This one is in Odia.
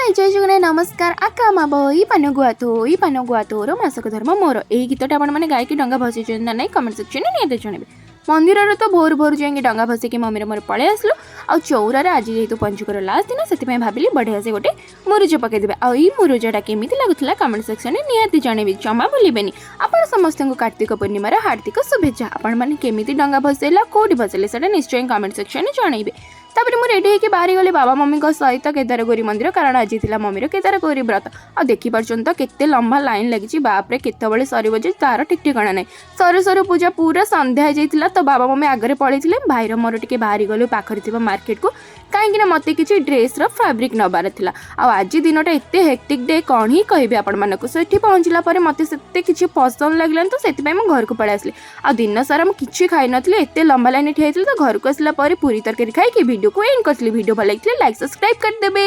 ହାଇ, ଜୟ ଜଗନ୍ନାଥ, ନମସ୍କାର। ଆକା ମା ବଇ ପାନ ଗୁଆ ଥୋଇ, ପାନ ଗୁଆ ତୋର, ମାସକ ଧର୍ମ ମୋର। ଏହି ଗୀତଟା ଆପଣମାନେ ଗାଇକି ଡଙ୍ଗା ଭସେଇଛନ୍ତି ନା ନାହିଁ, କମେଣ୍ଟ ସେକ୍ସନରେ ନିହାତି ଜଣାଇବେ। ମନ୍ଦିରରେ ତ ଭୋରୁ ଭୋରୁ ଯାଇକି ଡଙ୍ଗା ଭସେଇକି ମମିର ମୋର ପଳେଇ ଆସିଲୁ। ଆଉ ଚଉରାରେ ଆଜି ଯେହେତୁ ପଞ୍ଚୁକର ଲାଷ୍ଟ ଦିନ, ସେଥିପାଇଁ ଭାବିଲି ବଢ଼ିଆ ସେ ଗୋଟେ ମୁରୁଜ ପକାଇଦେବେ। ଆଉ ଏଇ ମୁରୁଜଟା କେମିତି ଲାଗୁଥିଲା, କମେଣ୍ଟ ସେକ୍ସନରେ ନିହାତି ଜଣାଇବେ, ଜମା ଭୁଲିବେନି। ଆପଣ ସମସ୍ତଙ୍କୁ କାର୍ତ୍ତିକ ପୂର୍ଣ୍ଣିମାର ହାର୍ଦ୍ଦିକ ଶୁଭେଚ୍ଛା। ଆପଣମାନେ କେମିତି ଡଙ୍ଗା ଭସେଇଲା, କେଉଁଠି ଭସେଇଲେ, ସେଇଟା ନିଶ୍ଚୟ କମେଣ୍ଟ ସେକ୍ସନରେ ଜଣାଇବେ। ତାପରେ ମୁଁ ରେଡ଼ି ହେଇକି ବାହାରି ଗଲି ବାବା ମମିଙ୍କ ସହିତ କେଦାରଗୌରୀ ମନ୍ଦିର, କାରଣ ଆଜି ଥିଲା ମମିର କେଦାରଗୌରୀ ବ୍ରତ। ଆଉ ଦେଖିପାରୁଛନ୍ତି ତ କେତେ ଲମ୍ବା ଲାଇନ୍ ଲାଗିଛି। ବାପରେ, କେତେବେଳେ ସରିବ ଯେ ତାର ଠିକ୍ ଠିକଣା ନାହିଁ। ସରୁ ସରୁ ପୂଜା ପୁରା ସନ୍ଧ୍ୟା ହେଇଯାଇଥିଲା। ତ ବାବା ମମି ଆଗରେ ପଳେଇଥିଲେ, ଭାଇର ମୋର ଟିକେ ବାହାରି ଗଲୁ ପାଖରେ ଥିବା ମାର୍କେଟକୁ, କାହିଁକିନା ମୋତେ କିଛି ଡ୍ରେସ୍ର ଫାବ୍ରିକ୍ ନେବାର ଥିଲା। ଆଉ ଆଜି ଦିନଟା ଏତେ ହେକ୍ଟିକ୍ ଡେ, କ'ଣ ହିଁ କହିବି ଆପଣମାନଙ୍କୁ। ସେଠି ପହଞ୍ଚିଲା ପରେ ମୋତେ ସେତେ କିଛି ପସନ୍ଦ ଲାଗିଲାନି, ତ ସେଥିପାଇଁ ମୁଁ ଘରକୁ ପଳେଇ ଆସିଲି। ଆଉ ଦିନ ସାରା ମୁଁ କିଛି ଖାଇନଥିଲି, ଏତେ ଲମ୍ବା ଲାଇନ୍ ଠିଆ ହେଇଥିଲି। ତ ଘରକୁ ଆସିଲା ପରେ ପୁରୀ ତରକାରୀ ଖାଇକି ଭିଡ଼ିଓକୁ ଏଣ୍ଡ କରିଥିଲି। ଭିଡ଼ିଓ ଭଲ ଲାଗିଥିଲେ ଲାଇକ୍, ସବସ୍କ୍ରାଇବ୍ କରିଦେବେ।